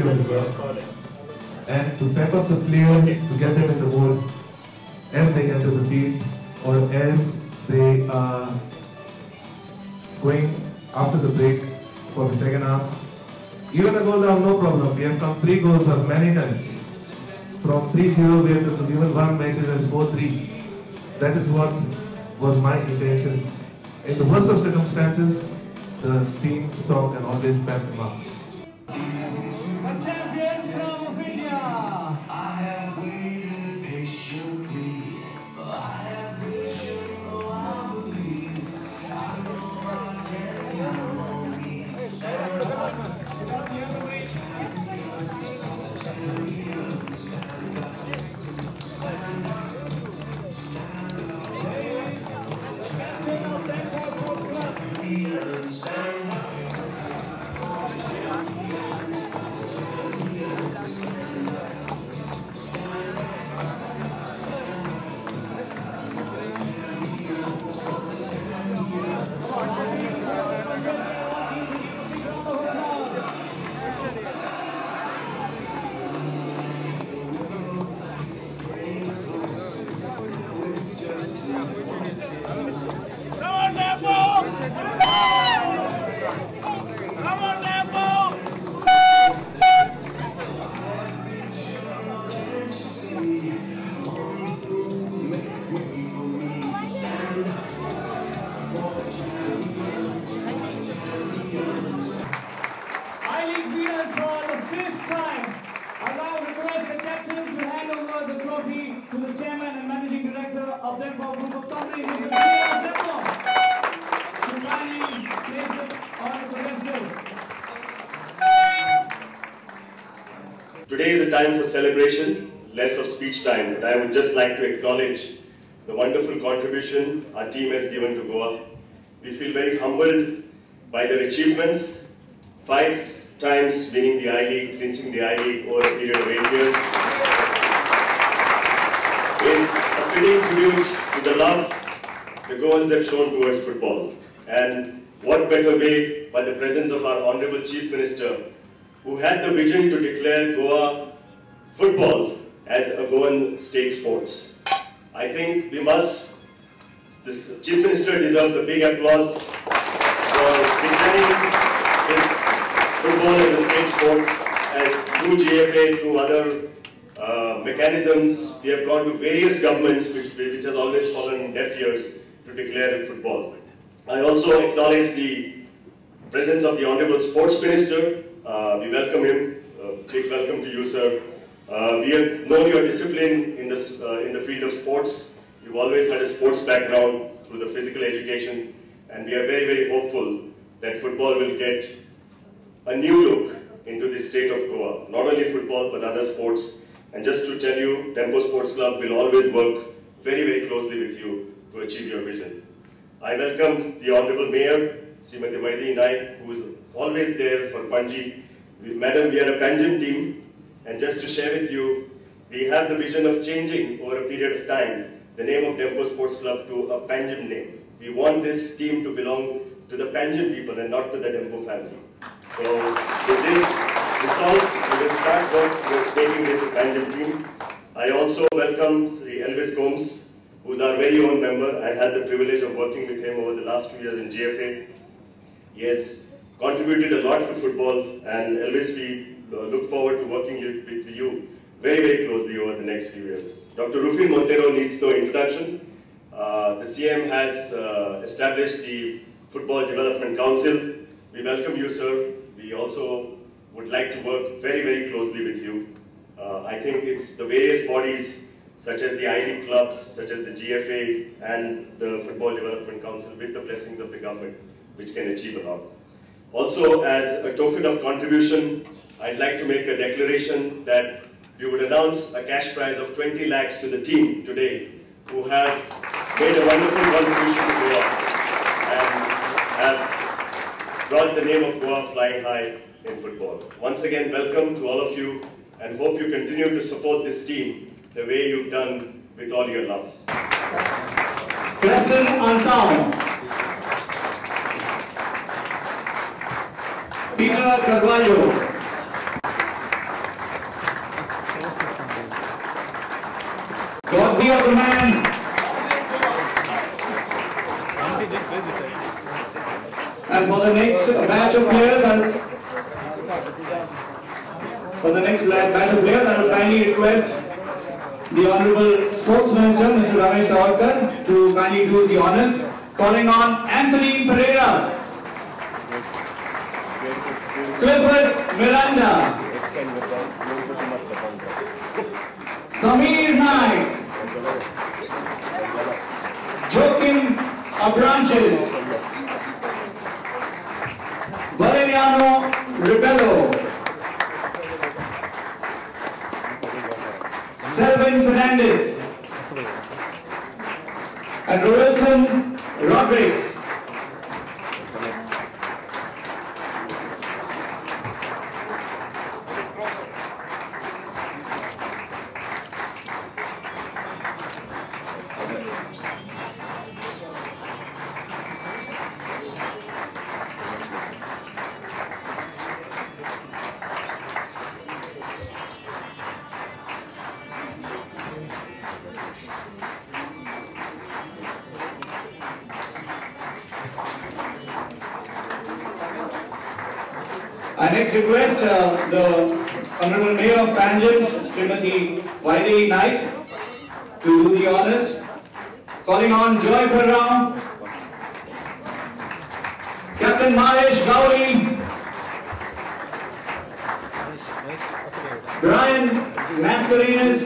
atmosphere of the ground and to pep up the players, to get them in the mood as they enter the field or as they are going after the break for the second half. Even a goal down, no problem. We have come 3 goals up many times. From 3-0, we have to even won matches as 4-3. That is what was my intention. In the worst of circumstances, the team song can always pep them up. The champion from of India. I have waited patiently. I have vision, oh I believe. I know I can count on me. Stand up. Champions, stand up. Stand up. Stand up. Champions, stand up. I-League winners for the 5th time. I now request the captain to hand over the trophy to the chairman and managing director of Dempo Group of Companies, Mr. Dempo, to kindly place it on the pedestal. Today is a time for celebration, less of speech time, but I would just like to acknowledge the wonderful contribution our team has given to Goa. We feel very humbled by their achievements. 5 times winning the I-League, clinching the I-League over a period of 8 years is a fitting tribute to the love the Goans have shown towards football. And what better way by the presence of our Honorable Chief Minister, who had the vision to declare Goa football as a Goan state sports. I think we must, this Chief Minister deserves a big applause for declaring this football as a state sport, and through GFA, through other mechanisms, we have gone to various governments which has always fallen on deaf ears to declare football. I also acknowledge the presence of the Honorable Sports Minister. We welcome him. Big welcome to you, sir. We have known your discipline in this in the field of sports. You've always had a sports background through the physical education, and we are very, very hopeful that football will get a new look into the state of Goa. Not only football, but other sports. And just to tell you, Dempo Sports Club will always work very, very closely with you to achieve your vision. I welcome the Honorable Mayor, Srimati Vaidehi Naik, who is always there for Panjim. Madam, we are a Panjim team, and just to share with you, we have the vision of changing over a period of time the name of Dempo Sports Club to a Panjim name. We want this team to belong to the Panjim people and not to the Dempo family. So with this resolve, we will start work towards making this a Panjim team. I also welcome Sri Elvis Gomes, who is our very own member. I had the privilege of working with him over the last 2 years in GFA. He has contributed a lot to football, and Elvis, we look forward to working with you very, very closely over the next few years. Dr. Rufin Montero needs no introduction. The CM has established the Football Development Council. We welcome you, sir. We also would like to work very, very closely with you. I think it's the various bodies such as the I-League clubs, such as the GFA and the Football Development Council, with the blessings of the government, which can achieve a lot. Also, as a token of contribution, I'd like to make a declaration that we would announce a cash prize of 20 lakhs to the team today, who have made a wonderful contribution to Goa and have brought the name of Goa flying high in football. Once again, welcome to all of you, and hope you continue to support this team the way you've done with all your love. Crescent Antao, Peter Carvalho, God be of the man. And for the next batch of players, I will kindly request the Honorable Sports Minister, Mr. Ramesh Tawadkar, to kindly do the honors. Calling on Anthony Pereira, Clifford Miranda, Samir Naik, Joaquim Abranches, Valeriano Rebello, Selvin Fernandez, and Wilson Rodriguez. I next request the Honorable Mayor of Panjim, Srimati Vaidehi Naik, to do the honors. Calling on Joy Ferrao, Captain Mahesh Gauri, Brian Mascarenas,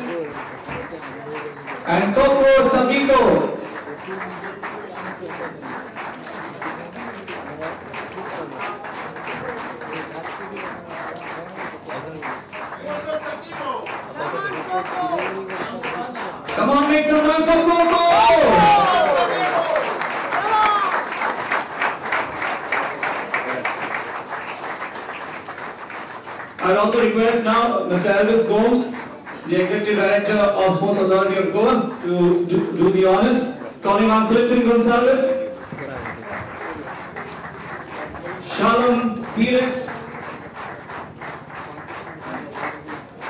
and Coco Sabiko. Come on, make some noise for Coco! I would also request now Mr. Elvis Gomes, the Executive Director of Sports Authority of Goa, to do the honors. Calling on Clifton Gonsalves, Shalom Pires,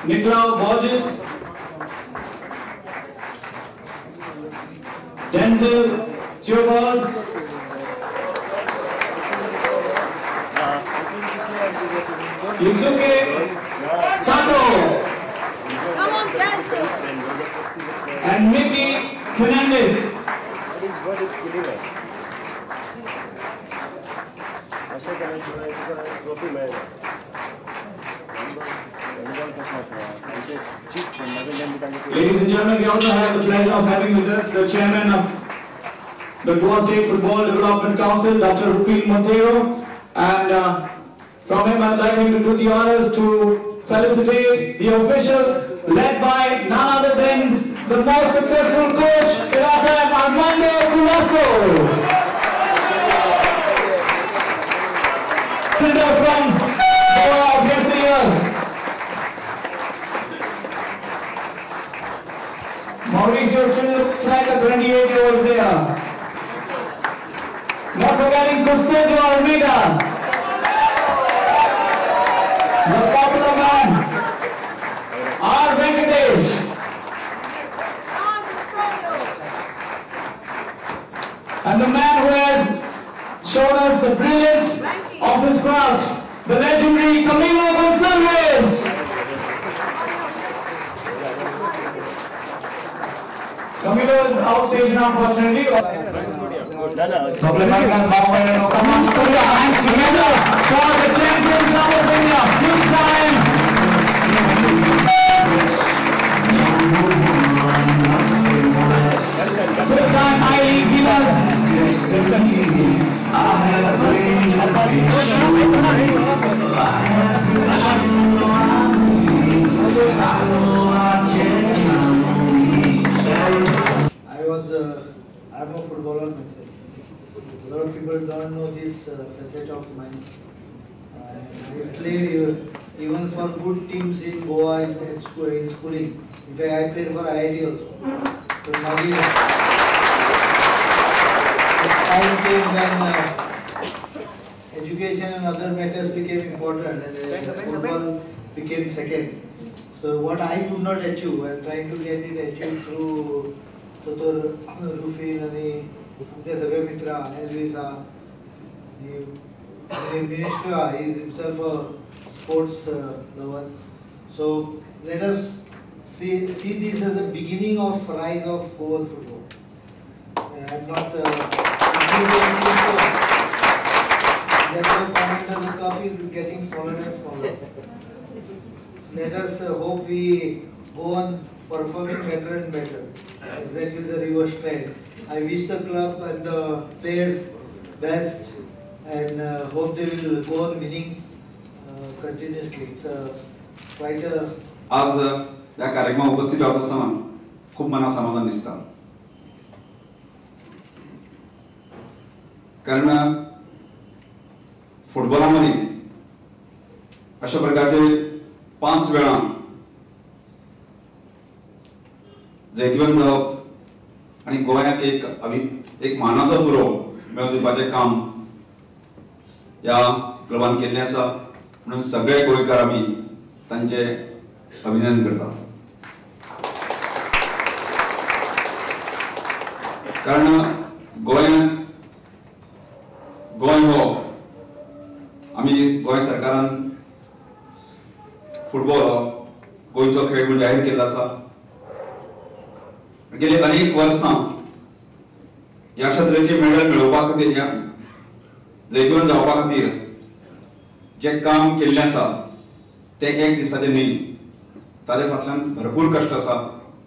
Nicolau Borges, Denzel Theobald, Yusuke Kato, come on, Denzel, and Mickey Fernandez. What is killing us? Ladies and gentlemen, we also have the pleasure of having with us the chairman of the Goa State Football Development Council, Dr. Rufin Montero, and from him I'd like him to do the honors to felicitate the officials led by none other than the most successful coach in our time, Armando Culasso. From Goa of yesteryears. Mauricio still looks like a 28-year-old player. Not forgetting Custodio Almeida, the popular man, R. Venkatesh, and the man who has shown us the brilliance of his craft, the legendary Camilo Gonçalves. Camilo is outstation, unfortunately. Come on, put your hands together for the champion club of India. Fifth time. Fifth time I-League winners. I have waited patiently. I have vision, I know I can count on me. I'm a footballer myself. A lot of people don't know this facet of mine. I played even for good teams in Goa in schooling. In fact, I played for IIT also. So time came when education and other matters became important and football became second. So what I could not achieve, I am trying to get it achieve through दोतोर रुफीन आनी आमचे सगळे मित्र Elvis आहा आनी minister आहा, he is himself a sports lover. So let us see this as a beginning of rise of Goan football. I am not comment that the cup is getting smaller and smaller. Let us hope we go on performing better and better. Exactly the reverse trend. I wish the club and the players best and hope they will go on winning continuously. It's quite a... आज या कार्यक्रमात उपस्थित रावत आसतना खूब मनाक समाधान दिसता, कारण फुटबॉलामध्ये अशा प्रकारचे 5 वेळा जैतिवंत जावप आनी गोंयाक एक मानाचो तुरो मेळोवन दिवपाचें काम ह्या क्लबान केल्लें आसा. म्हणून सगळे गोंयकार आमी तांचे अभिनंदन करता, कारण गोंयांत गोंय हो आमी गोंय सरकारान फुटबॉल हो गोंयचो खेळ म्हूण जाहीर केल्लो आसा. गेली अनेक वर्सां ह्या अशा तरेचे मेडल मेळोवपा खातीर, ह्या जैतिवंत जावपा खातीर जें काम केल्लें आसा तें एक दिसाचें न्ही, ताजे फाटल्यान भरपूर कश्ट आसा,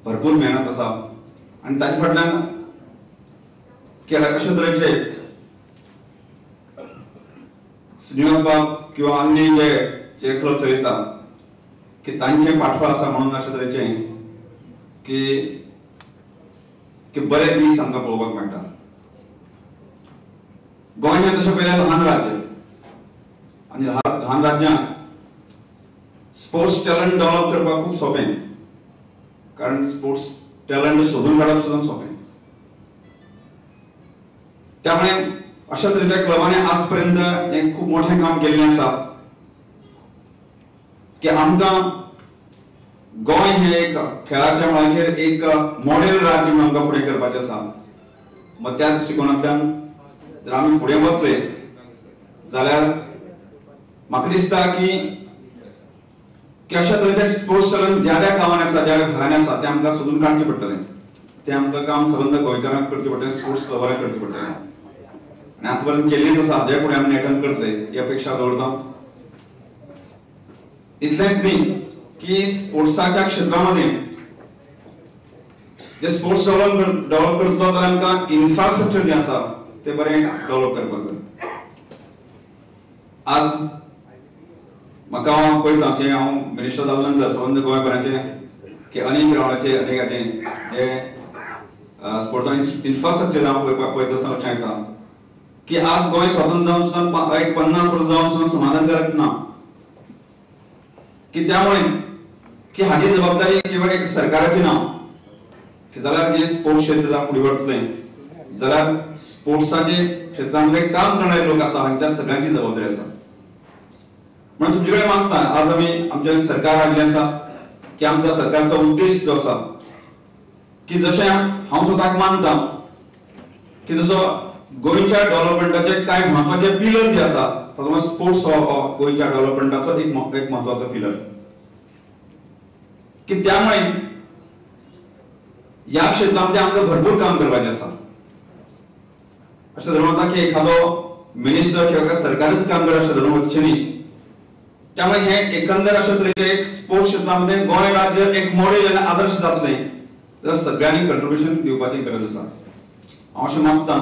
भरपूर मेहनत आसा आनी ताजे फाटल्यान अशा तरेचे श्रीनिवास बाब किंवा अन्य जे जे क्लब चलयता की तांचें पाठबळ आसा म्हणून अशा तरेचें की बरे दीस आमकां पळोवपाक मेळटा. गोंय हें तशें पयलें ल्हान राज्य आनी ल्हान राज्यांत स्पोर्ट्स टॅलंट डेव्हलप करपाक खूब सोंपें, कारण स्पोर्ट्स टॅलंट सोदून काडप सुद्दां सोंपें. त्यामुळे अशा तरेच्या क्लबांनी आज पर्यंत हें खूब मोठें काम केल्लें आसा की आमकां गोंय हें एक खेळाच्या मळाचेर एक मॉडेल राज्य म्हणून आमकां फुडें करपाचें आसा. मग त्या दृश्टिकोनांतल्यान जर आमी फुडें वचले जाल्यार म्हाका दिसता की अशा तरेचे स्पोर्ट्स टॅलंट ज्या ज्या गांवांनी आसा, ज्या घरांनी आसा तें आमकां सोदून काडचें पडटलें. तें आमकां काम सबंद गोंयकारांक करचें पडटलें, स्पोर्ट्स क्लबांक करचें पडटलें आनी आतां पर्यंत केल्लेंच आसा, हाज्या फुडें आमी नेटान करतले ही अपेक्षा दवरता. इतलेंच न्ही की स्पोर्ट्साच्या क्षेत्रामध्ये जे स्पोर्ट्स डेव्हलप करतलो जाल्यार आमकां इन्फ्रास्ट्रक्चर जें आसा तें बरें डेव्हलप करपाक जाय. आज म्हाका हांव पळयता की हांव मिनिस्टर जाल्या नंतर सबंद गोंयभराचें की अनेक ग्रावंडाचेर अनेकाचें हे स्पोर्ट्स इन्फ्रास्ट्रक्चर हांव पळयता आसतना लक्षांत येता की आज गोंय स्वतंत्र जावन सुद्दां एक 50 वर्सां जावन सुद्दां समाधानकारक ना, की त्यामुळे की हाजी जबाबदारी केवळ एक सरकाराची ना, की जाल्यार जे स्पोर्ट्स क्षेत्र फुडें वतलें जाल्यार स्पोर्ट्साचे क्षेत्रांतले काम करणारे लोक आसा हांच्या सगळ्यांची जबाबदारी आसा. म्हणून तुमचे कडेन मागता आज आमी आमचें सरकार आयिल्लें आसा की आमच्या सरकारचो उद्देश जो आसा की जशें हांव स्वताक मानता की जसो गोंयच्या डेव्हलपमेंटाचे कांय म्हत्वाचे पिलर जे आसा तातूंत स्पोर्ट्स हो गोंयच्या डेव्हलपमेंटाचो एक म्हत्वाचो पिलर, की त्यामुळे ह्या क्षेत्रांत आमकां भरपूर काम करपाचें आसा. अशें धरून वता की एखादो मिनिस्टर किंवा सरकारच काम करता अशें धरून वचचें न्ही. त्यामुळे हे एकंदर अशा तरेचे एक स्पोर्ट्स क्षेत्रामध्ये गोंय राज्य एक मॉडेल आनी आदर्श जातलें जाल्यार सगळ्यांनी कंट्रिब्युशन दिवपाची गरज आसा. हांव अशें मागता